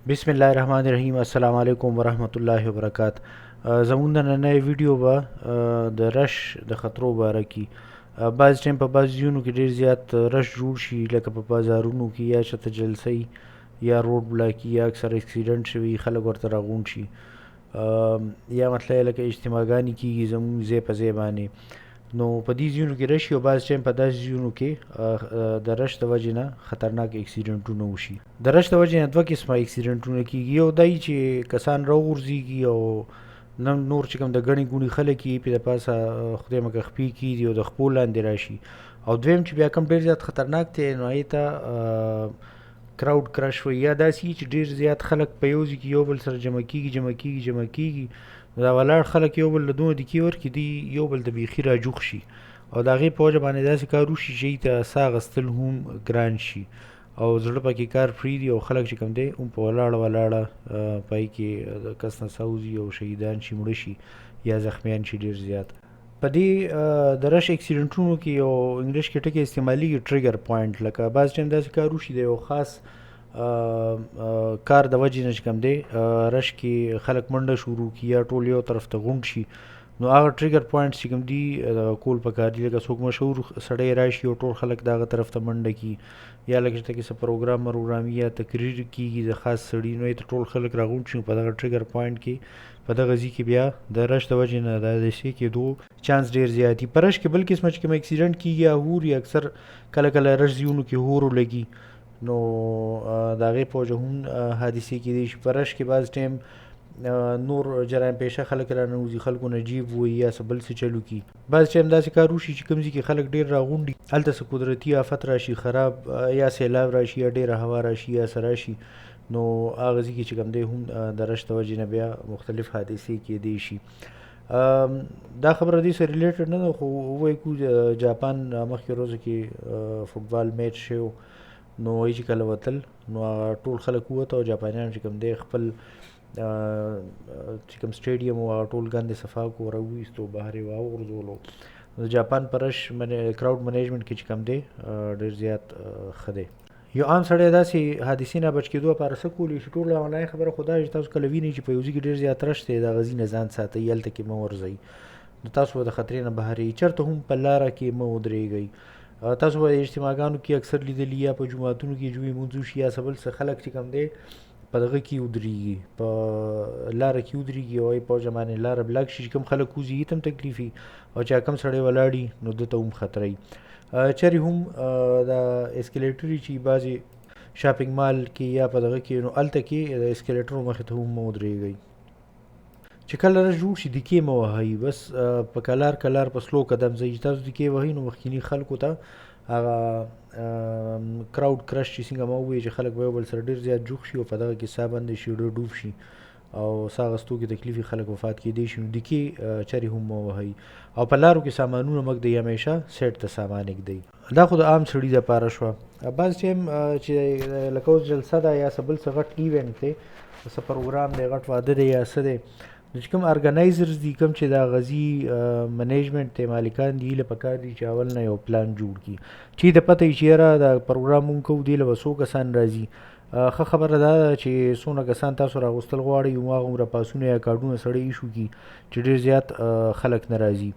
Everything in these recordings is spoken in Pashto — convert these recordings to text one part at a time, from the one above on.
بسم الله الرحمن الرحیم. السلام علیکم ورحمت الله وبرکات. زموږ د نننۍ ویډیو به د رش د خطرو باره کې. بعض ټایم په بعض ځایونو کې ډیر زیات رش جوړ شي، لکه په بازارونو کې یا چاته جلسه یا روډ بلاکي یا اکثر اکسیډنټ شوي، خلک ورته راغونډ شي، یا مطلب لکه اجتماعګانې کیږي زموږ ځای په ځای باندې. نو په دې ځایونو کې رش او بعض ټایم په داسې ځایونو کې د رش د وجې نه خطرناک اکسیډنټونه وشي. د رش د وجې نه دوه قسمه اکسیډنټونه کیږي. یو دی چې کسان راوغورځېږي او نن نور چې کوم د ګڼې ګوڼې خلک یې پې د پاسه خدای مکه خپې کېږي او د خپو لاندې راشي. او دویم چې بیا کوم ډېر زیات خطرناک دی، نو هغې ته کراوډ کرش وایي، یا داسې چې ډېر زیات خلک په یو ځای کې یو بل سره جمع کېږي جمع کېږي جمع کېږي، نو دا ولاړ خلک یو بل له دومره دکې ورکړي دوی یو بل ته بیخي راجوخ شي او د هغې په وجه باندې داسې کار وشي چې ته ساه اخیستل هم ګران شي او زړه پکې کار پرېږدي او خلک چې کوم دی هم په ولاړه ولاړه پای کې د کس نه ساه وځي او شهیدان شي، مړه شي یا زخمیان شي ډېر زیات. په دې د رش اکسیډنټونو کې یو انګلیش کې ټکی استعمالیږي، ټریګر پوینټ. لکه بعض ټایم داسې کار وشي د یو خاص کار د وجې نه چې کوم دی رش کې خلک منډه شروع کړي یا ټول یو طرف ته غونډ شي، نو هغه ټریګر پوینټس چې کوم دي دغه کول پکار دي. لکه څوک مشهور سړی راشي او ټول خلک د هغه طرف ته منډه کړي، یا لکه چې څه پروګرام مروګرام یا تقریر کیږي د خاص سړي، نو یې ته ټول خلک راغونډ شي. په دغه ټریګر پوینټ کې په دغه ځای کې بیا د رش د وجې نه د حادثې کېدو چانس ډېر زیات وي. په رش کې بل قسمه چې کوم اکسیډنټ کیږي هور یې اکثر کله کله رش ځایونو کې هور ولګي، نو د هغې په وجه هم حادثې کېدی شي. په رش کې بعض ټایم نور جرایم پیشه خلک راننوځي، خلکو نه جیب وهي یا څه بل څه چلو کړي. بعض ټایم داسې کار وشي چې کوم ځای کې خلک ډېر راغونډ وي، هلته څه قدرتي آفت راشي، خراب یا سیلاب راشي یا ډېره هوا راشي یا څه راشي، نو هغه ځای کې چې کوم دی هم د رش د وجې نه بیا مختلف حادثې کېدی شي. دا خبره دې سره ریلیټډ نه ده، خو ووایو کو جاپان مخکې ورځو کې فوټبال میچ شوی، نو وایي چې کله وتل نو هغه ټول خلک ووته او جاپانیان چې کوم دی خپل چې کوم سټیډیم و هغه ټول ګند یې صفا کړو، راوویستو، بهر یې واغورځولو. د جاپان په رش کراوډ منیجمنټ کې چې کوم دی ډېر زیات ښه دی. یو عام سړی داسې حادثې نه بچ کېدو لپاره څه کولی شي؟ ټول اولنۍ خبره خو دا چې تاسو کله وینئ چې په یو ځای کې ډېر زیات رش دی، د هغه ځای نه ځان ساتئ، هلته کې مه ورځئ، نو تاسو به د خطرې نه بهر یئ. چېرته هم په لاره کې مه ودرېږئ. تاسو به اجتماعګانو کې اکثر لیدلي یا په جوماتونو کې جمعې لمونځ وشي یا څه بل څه، خلک چې کوم دی په دغه کې ودرېږي، په لاره کې ودرېږي او په وجه باندې لاره بلاک شي، چې کوم خلک وځي هغوی ته هم تکلیف وي او چې کوم سړی ولاړ وي نو ده ته هم خطر وي. چېرې هم دا اسکلیټري چې بعضې شاپینګ مال کې یا په دغه کې، نو هلته کې د اسکلیټرو مخې ته هم مه ودرېږئ. چې کله رش جوړ شي دکې مه وهئ، بس په کلار کلار په سلو قدم ځئ. چې تاسو دکې وهئ نو مخکیني خلکو ته هغه کراوډ کرش چې څنګه ما وویل چې خلک به یو بل سره ډېر زیات جوخ شي او په دغه کې ساه بنده شي، ډېر ډوب شي او ساه اخیستو کې تکلیف وي، خلک وفات کېدی شي. نو دکې چېرې هم مه وهئ. او په لارو کې سامانونه مه ږدئ، همیشه سیټ ته سامان ږدئ. دا خو د عام سړي دپاره شوه. بعض ټایم چې لکه اوس جلسه ده یا څه بل څه غټ ایونټ دی، څه پروګرام دی، غټ واده دی یا څه دی، نو چې کوم ارګنایزرز دي، کوم چې د هغه ځای منیجمنټ دی، مالکان دي، هیله پکار دي چې اول نه یو پلان جوړ کړي چې د پته یې چې یاره دا پروګرام مونږ کوو، دې له به څو کسان راځي. ښه خبره دا ده چې څونه کسان تاسو راغوستل غواړئ هماغومره پاسونه یا کارډونه سړی ایشو کړي چې ډېر زیات خلک نه راځي.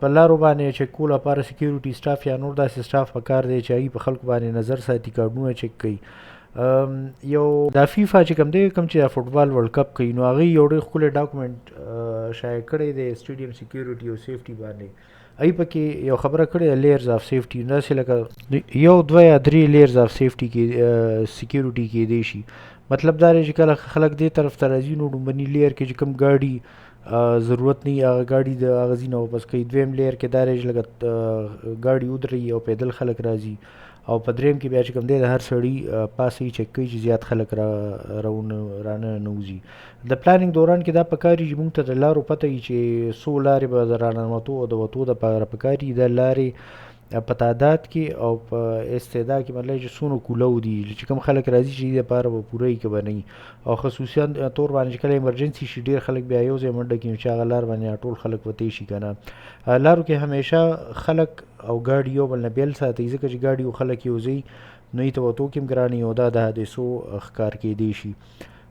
په لارو باندې چک کولو لپاره سکیورټي سټاف یا نور داسې سټاف پکار دی چې هغوی په خلکو باندې نظر ساتي، کارډونه چک کوي. یو دا فیفا چې کوم دی، کوم چې دا فوټبال ورلډ کپ کوي، نو هغوی یو ډېر ښکلی ډاکومنټ شایع کړی دی سټیډیم سکیورټي او سیفټي باندې. هغوی پکې یو خبره کړې ده، لیئرز آف سیفټي، نو داسې لکه یو دوه یا درې لیئرز آف سیفټي کې سکیورټي کېدی شي. مطلب دا دی چې کله خلک دې طرف ته راځي نو لومړني لیر کې چې کوم ګاډي ضرورت نه وي هغه ګاډي د هغه ځای نه واپس کوي. دویم لیر کې دا دی چې لکه ګاډي ودروي او پیدل خلک راځي، او په دریم کې بیا چې کوم دی د هر سړي پاسه یې چک کوي چې زیات خلک رانه ننوځي. د پلانینګ دوران کې دا پکار وي چې موږ ته د لارو پته وي چې څو لارې به د راننوتو او د وتو دپاره پکار وي. دا لارې په تعداد کې او په استعداد کې مطلب چې څونه کولاو دي چې کوم خلک راځي چې دې دپاره به پوره وي که به نه وي. او خصوصا تور باندې چې کله ایمرجنسي شي ډېر خلک بیا یو ځای منډه کړي، نو چې هغه لار باندې ټول خلک وتی شي که نه. لارو کې همیشه خلک او ګاډي یو بل نه بېل ساتي، ځکه چې ګاډي او خلک یو ځای نو ای ته وتو کې هم ګراني او دا د حادثو ښکار کېدی شي.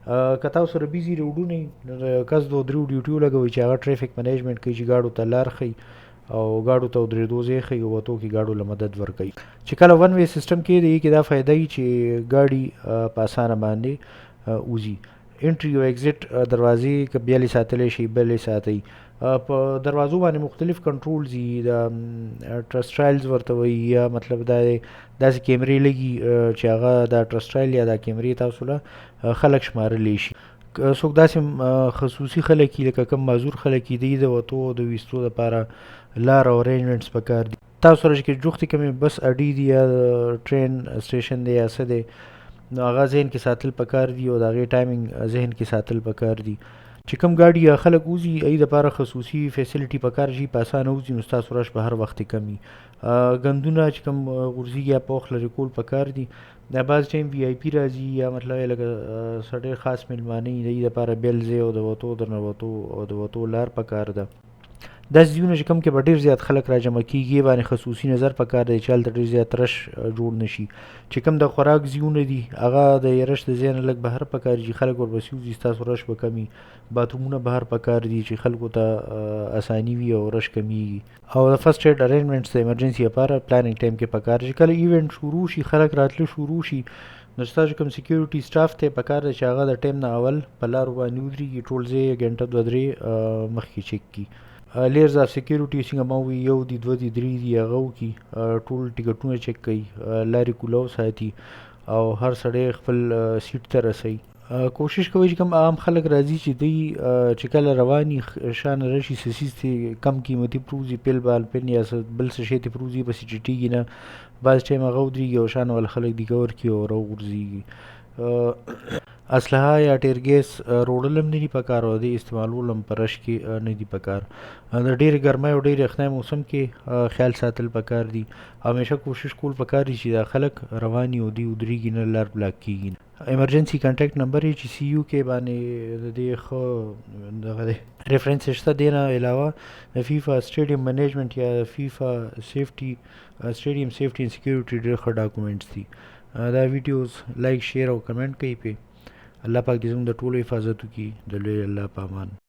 که تاسو سره بیزي روډونه نو د کس دوه دریو ډیوټیو لګوي چې هغه ټریفک منیجمنټ کوي، چې ګاډو ته لار ښیي او ګاډو ته ودرېدو ځای ښیي او وتو کې ګاډو له مدد ورکوي. چې کله ون وی سیستم کې دی کې دا فایده وي چې ګاډي په اسانه باندې وځي. انټری او ایگزیټ دروازې که بیلې ساتلی شي بلې ساتئ. په دروازو باندې مختلف کنټرول دي، د ټرسټرایلز ورته وایي، یا مطلب دا دی داسې کیمرې لګي چې هغه دا ټرسټرایل یا دا کیمرې تاسو له خلک شمارلی شي. څوک داسې خصوصي خلک دي لکه کوم معذور خلک دي، د وتو او د ویستو دپاره لار او ارینجمنټس پکار دي. تاسو سره چې جوختې کومې بس اډې دي یا ټرین سټیشن دی یا څه دی، نو هغه ذهن کې ساتل پکار دي او د هغې ټایمینګ ذهن کې ساتل پکار دي. چې کوم ګاډي یا خلک وځي هغې دپاره خصوصي فیسیلیټي پکار شي، په اسانه وځي نو ستاسو رش به هر وخت کم وي. ګندونه چې کوم غورځېږي یا په وخت لرې کول پکار دي. دا بعض ټایم وي آی پي راځي یا مطلب یې لکه څه ډېر خاص مېلمانه وي، د هغې دپاره بېل ځای او د وتو د ننوتو او د وتو لار پکار ده. داسې ځایونه چې کوم کې به ډېر زیات خلک راجمع کېږي باندې خصوصي نظر پکار دی چې هلته ډېر زیات رش جوړ نه شي. چې کوم د خوراک ځایونه دي هغه د رش د ځای نه لږ بهر پکار دي چې خلک ورپسې وځي، ستاسو رش به کم وي. باترومونه بهر پکار دي چې خلکو ته اساني وي او رش کمیږي. او د فرست ایډ ارینجمنټس د ایمرجنسي لپاره پلانینګ ټایم کې پکار دي چې کله ایونټ شروع شي، خلک راتله شروع شي، نو ستاسو کوم سکیورټي سټاف ته پکار دی چې هغه د ټایم نه اول په لارو باندې ودرېږي، ټول ځای یې ګنټه دوه درې مخکې چک کړي. لیئرز اف سکیورټي څنګه ما وویل، یو دي، دوه دي، درې دي، هغه وکړي، ټول ټیکټونه چک کوي، لارې کولاو ساتي او هر سړی خپل سیټ ته رسوي. کوشش کوي چې کوم عام خلک راځي چې دوی چې کله روان وي شانه راشي، څه څیز ترې کم قیمتي پروځي، پیل بال پین یا څه بل څه شی ترې پروځي، پسې چټېږي نه، بعض ټایم هغه ودرېږي او شانه والا خلک دي کور کړي او راوغورځېږي. اسلحه یا ټیر ګیس روړل هم نه دي پکار او د استعمالول هم په رش کې نه دي پکار. د ډېرې ګرمۍ او ډېرې یخنۍ موسم کې خیال ساتل پکار دي. همیشه کوشش کول پکار دي چې دا خلک روان وي او دوی ودرېږي نه، لار بلاک کېږي نه. ایمرجنسي کانټیکټ نمبر یې چې سی یو کې باندې د دې ښه دغه دی ریفرنس شته. دې نه علاوه د فیفا سټیډیم منیجمنټ یا فیفا سیفټي سټیډیم سیفټي اینډ سکیورټي ډېر ښه ډاکومنټس دي. دا ویډیوز لایک، شیر او کمنټ کوئ پې. الله پاک دې زموږ د ټولو حفاظت وکړي. د لوی الله په امان.